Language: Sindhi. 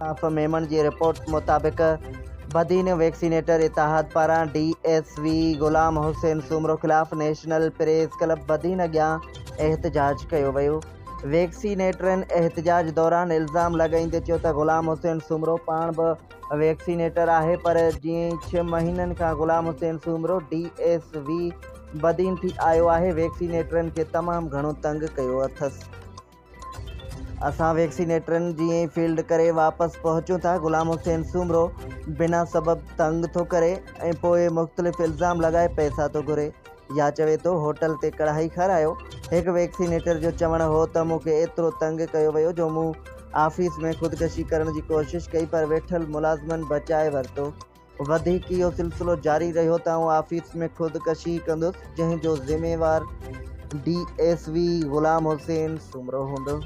الطاف ميمڻ جي رپورٽ مطابق بدين ويڪسينيٽر اتحاد پاران D S V Ghulam Hussain Soomro خلاف نيشنل پريس ڪلب بدين اڳيان احتجاج ڪيو ويو. ويڪسينيٽرن احتجاج دوران الزام لڳائيندي چيو ته غلام حسين سومرو پاڻ به ويڪسينيٽر آهي پر جيئن ئي ڇهه مهينن کان Ghulam Hussain Soomro D S V Badin ٿي آيو آهي ويڪسينيٽرن کي تمام گهڻو تنگ ڪيو اٿس. اسان ويڪسينيٽرن جيئن ئي فيلڊ ڪري واپس پهچون ٿا غلام حسين سومرو بنا سبب تنگ ٿو ڪري ۽ پوء مختلف الزام لڳائي پئسا ٿو گهري يا چوي ٿو هوٽل تي ڪڙهائي کارايو. هڪ ويڪسينيٽر جو چوڻ هو ته مون کي ايترو تنگ ڪيو ويو جو مون آفيس ۾ خودڪشي ڪرڻ جي ڪوشش ڪئي پر ويٺل ملازمن بچائي ورتو. وڌيڪ اهو سلسلو جاري رهيو ته آئون آفيس ۾ خودڪشي ڪندس جنهن جو ذميوار D S V Ghulam Hussain Soomro هوندو.